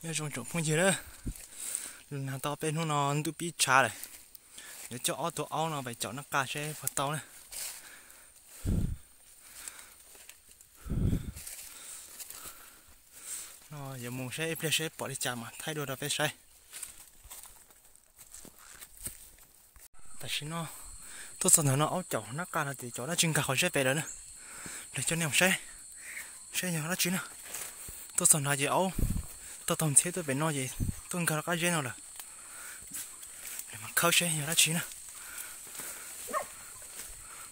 Nyob zoo tsoom phooj ywg na, nag tau peb hnub no ntuj pib tshav lawm, yuav coj ob tug aub no pem caum nab qa seb puas tau na. No yuav mus seb ib pliag seb pom li cas mas thaij dua rau peb saib. Tam sim no tuaj txog ntawm no aub caum nab qa no ces caum dab tsi nkag qhov zeb pem lawm na. Los coj nej mus saib, saib yog dab tsi na. Tuaj txog no ces aub tau taug ntxhiab tuaj pem no ces tuaj nkag rau qab zeb no lawm. Los mas khawb saib yog dab tsi na.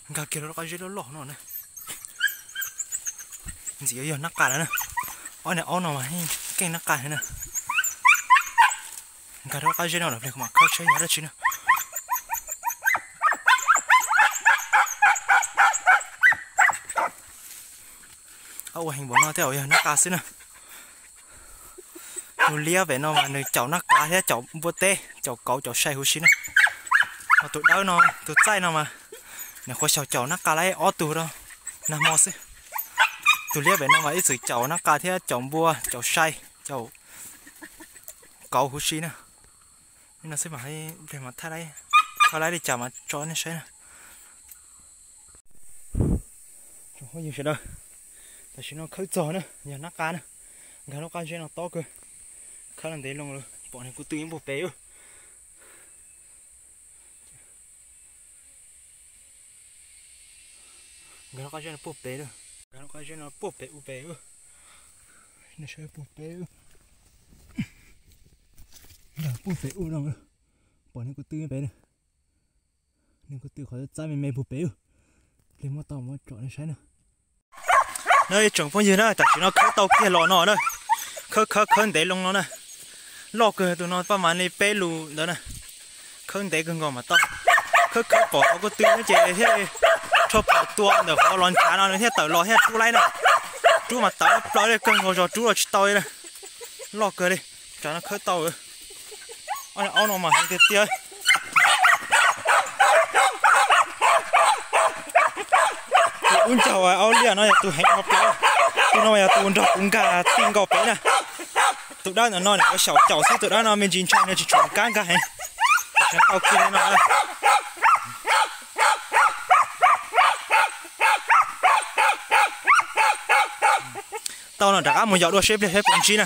Nkag kiag rau qab zeb loj loj no na. Ntxim yuav yog nab qa lawm na. Ob niag aub no mas keej nab qa heev na. Nkag rau qab zeb no lawm, pliag kuv mam khawb saib yog dab tsi na. Aub ua heev npaum no tej zaum yog nab qa xwb na. Tus liab pem no mas nws caum nab qa thiab caum npua teb, caum kauv caum sai huv si na. Ho tus dawb no, tus txaij no mas nws nyuam qhuav xyaum caum nab qa laib ob tug rau nag hmo xwb. Tus liab pem no mas ib txwm caum nab qa thiab caum npua, caum sai, caum kauv huv si na. Li no xwb mas, pliag mas thaij, thaij laib li cas mas tso nej saib na. Tsoom phooj ywg sawv daws, tam sim no khawb txog na, yog nab qa na, nkag lub qab zeb no tob kawg. Khawb los ntev loo lawm, pom niag kuv tw nyob puag pem. Nkag lub qab zeb no puag pem lawm, nkag lub qab zeb no puag pem u pem. Nej saib puag pem, nkag puag pem u no, pom niag kuv tw pem na. Niag kuv tw qhov txaib me me puag pem, pliag muab tau muab tsom nej saib na. Na ib tsoom phooj ywg na, tam sim no khawb tau kiag los no na, khawb khawb khawb ntev loo no na, loj kawg tus no paj mas li peb lus ntawd na, khawb ntev kawg nkaus mas tau. Khawb khawb pom qhov kuv tw no ces thiaj li rho phom tua ntawm qhov los ntshav no nws thiaj tawm los thiaj rub laib na. Rub mas tawv plaws li kawg nkaus zos rub los tsis tau li na, loj kawg li. Tsam no khawb tau, aub no mas heev tiag tiag. Tus dub ncauj aub liaj no yog tus heev dhau plaws, tus no yog tus nrog kuv nkag tij nkaus pem na. Tus dawb ntawm no nws yuav xyaum caum xwb, tus dawb no me ntsis ntshai nws tsis tshua kam nkag heev. Tau kiag li no. Tau no rov qab mus yos dua seb pliag seb puas ntsib na.